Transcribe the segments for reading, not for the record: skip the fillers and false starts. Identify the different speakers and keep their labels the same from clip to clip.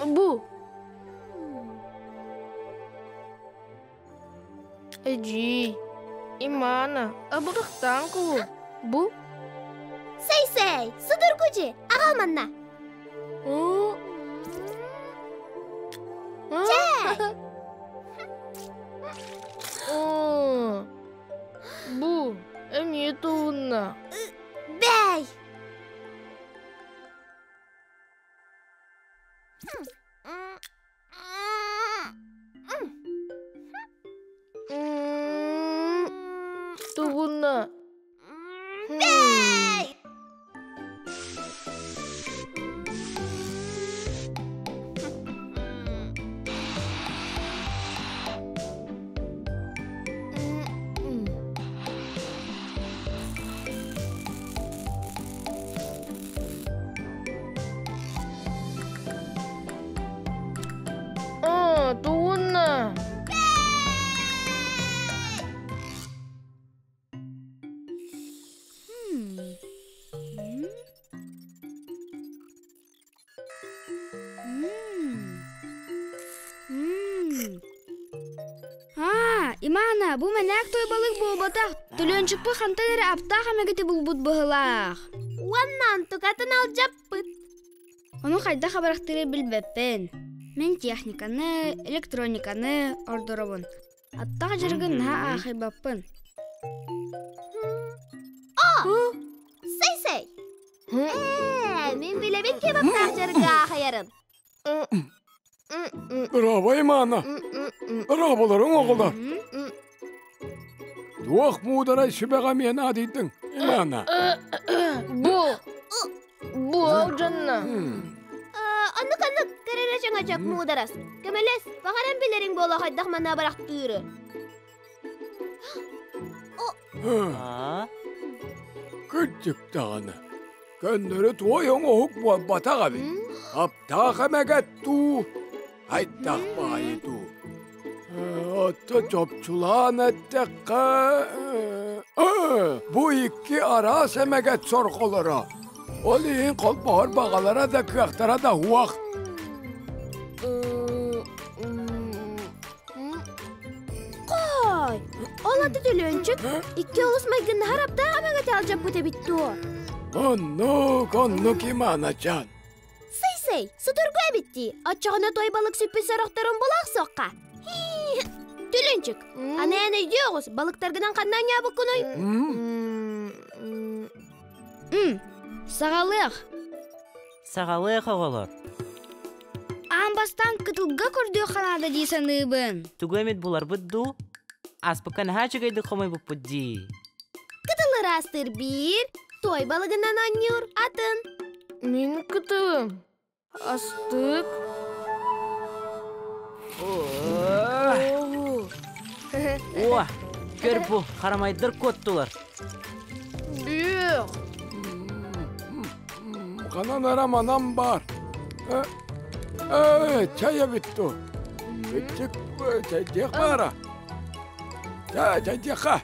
Speaker 1: Бу. Эдьиий, Имана, абырахтаан кулу. Бу?
Speaker 2: Сэй-сэй, судургу дьи, аҕал манна. Чэ!
Speaker 1: Бу, эмиэ туһунна.
Speaker 2: Бэй!
Speaker 1: Тугунна.
Speaker 2: Бэй!
Speaker 1: Аа, тугунна.
Speaker 3: Аа, Имана, бу мэнээк туйбалык буолбатах. Төлөнчүкпү хантан эрэ аптаах эмэгити булбут быһылаах.
Speaker 2: Уонна онтукатын алдьаппыт.
Speaker 3: Ону хайдах абырахтыыры билбэппин. Мин техниканы, электрониканы ордоробун. Аттах дьарыгын наһаа аахайбаппын.
Speaker 2: О! Сэй-сэй! Ээ, мин билэбин ким аптаах дьарыгы аахайарын.
Speaker 4: Браво, Имана! Браvolарың оҕолор! Туох муударай сүбэҕэ миэнэ адыйдыҥ, Имана?
Speaker 1: Бу, бу алдьанна.
Speaker 2: Оннук-оннук, көрөрө чөҥөчөк муударас. Көмөлөс, баҕаран билэриҥ буолуо хайдах манна барахтыыры.
Speaker 4: Кырдьык даҕаны, көннөрү туой оҥоһук буолбатах эбит. Аптаах эмэгэт дуу, хайдах баайы дуу. Отто чопчулаан эттэххэ, бу икки араас эмэгэт сорҕолоро. Ол иһин холбоһор баҕалара да кыахтара да уох.
Speaker 2: Хой! Ол аты төлөөнчүк икки олус майгыннаһар аптаах эмэгэти алдьаппыт эбит дуо?
Speaker 4: Оннук, оннук Иманачан.
Speaker 2: Сый-сый, судургу эбит дии. Оччоҕуна той балык сүппүт сорохторун була охсуохха. Төлөнчүк, аны эн өйдүү оҕус, балыктаргынан ханна анньаабыккынуй?
Speaker 3: Саҕалыах.
Speaker 5: Саҕалыах оҕолор.
Speaker 3: Аан бастаан кытылга көрдүөх ханаада дии саныыбын.
Speaker 5: Тугу эмит буларбыт дуу? Ааспыкка наһаа үчүгэйдик хомуйбуппут дии.
Speaker 2: Кытыл ыраастыыр биир, той балыгынан оонньуур атын.
Speaker 1: Мин кытылым. Астык.
Speaker 5: О, көр бу, харамайдар куоттулар.
Speaker 1: Бүөх.
Speaker 4: Ханан эрэ манан баар. Э, чай эбит дуу. Иччик чайдиэх баара. Чай, чайдиэххэ.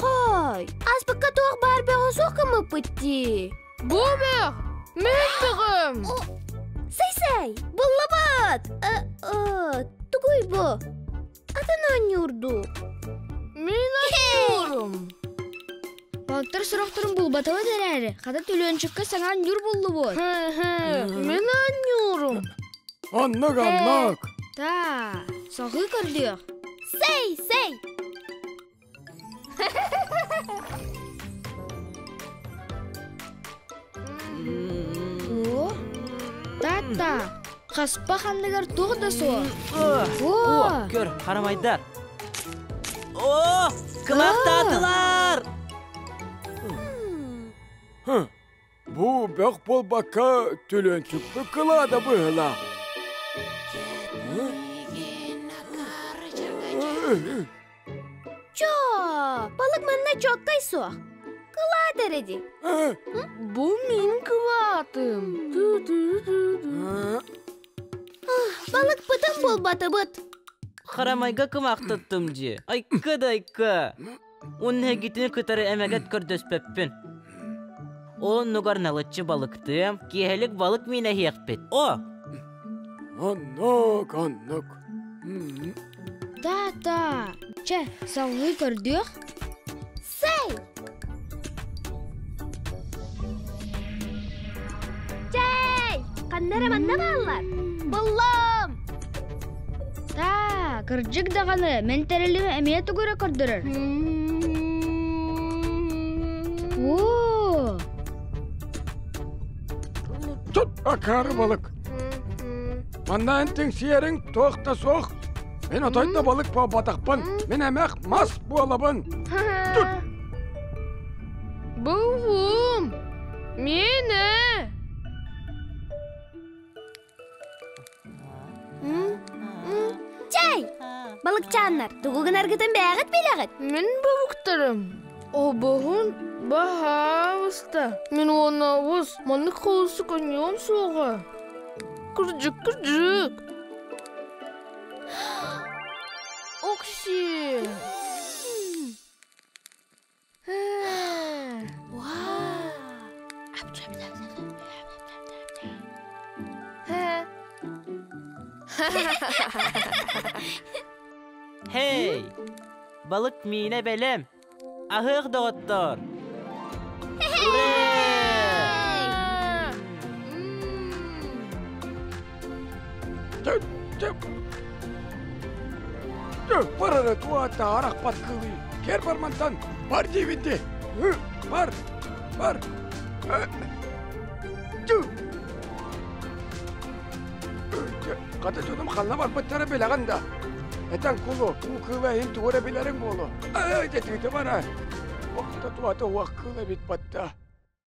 Speaker 2: Хой, аспыкка туох баар бөҕө суох гыммыппыт дии.
Speaker 1: Бу бөх! Мин бөҕөм!
Speaker 2: Сэй-сэй, буллубут! Тугуй бу? Атын оонньуурдуу.
Speaker 1: Мин оонньуурум.
Speaker 3: Балыктар сорохторун булбатыбыт эрээри, хата төлүөнчүккэ саҥа оонньуур буллубут.
Speaker 1: Мин оонньуурум.
Speaker 4: Оннук, оннук.
Speaker 3: Та, салгыы көрдүөх.
Speaker 2: Сэй, сэй!
Speaker 3: О, та-та. Хаспах анныгар туох да суох.
Speaker 5: О, көр, харамайдар. О, кымахтаатылар!
Speaker 4: Бу бөх буолбакка түлүөнчүкпүт кылаада быһыылаах.
Speaker 2: Чоо, балык манна чуоккай суох. Кылаат эрэ дии.
Speaker 1: Бу мин кылаатым.
Speaker 2: Балыкпытын булбатыбыт.
Speaker 5: Харамайга кымаахтаттым дии. Айка да айка. Уонна эһигитини кытары эмэгэт көрдөспөппүн. Оннугар налыччы балыктыам, киэһэлик балык миинэһиэхпит. О!
Speaker 4: Оннук, оннук.
Speaker 3: Та-та, чэ, салгыы көрдүөх.
Speaker 2: Сэй! Чэй! Ханна эрэ манна бааллар. Буллум!
Speaker 3: Таа, кырдьык даҕаны, мин тэрилим эмиэ тугу эрэ көрдөрөр. Оо!
Speaker 4: Тут акаары балык. Манна эн тиҥсийэриҥ туох да суох. Мин отой да балык буолбатахпын. Мин эмэх мас буолабын. Тут!
Speaker 1: Буллум! Миэнэ!
Speaker 2: Чай! Балыкчааннар, тугу гынаргытын бэйэҕит билэҕит.
Speaker 1: Мин балыктарым. Обоһун баһаалыста. Мин уонабыс маннык холусук онньуом суоҕа. Кырдьык, кырдьык. Окси!
Speaker 5: Hey! Балык миинэ бэлэм! Аһыах доҕоттоор!
Speaker 4: Барара туата арахпат кылыы. Кер бармантан бар диибинди. Бар, бар. Хата дьонум ханна барбыттара билэҕин да. Этэн кулу, уу кыыла иһин тугу эрэ билэриҥ буолуо. Ай, дэтиитэ бара. Охта туата уох кыыла эбит батта.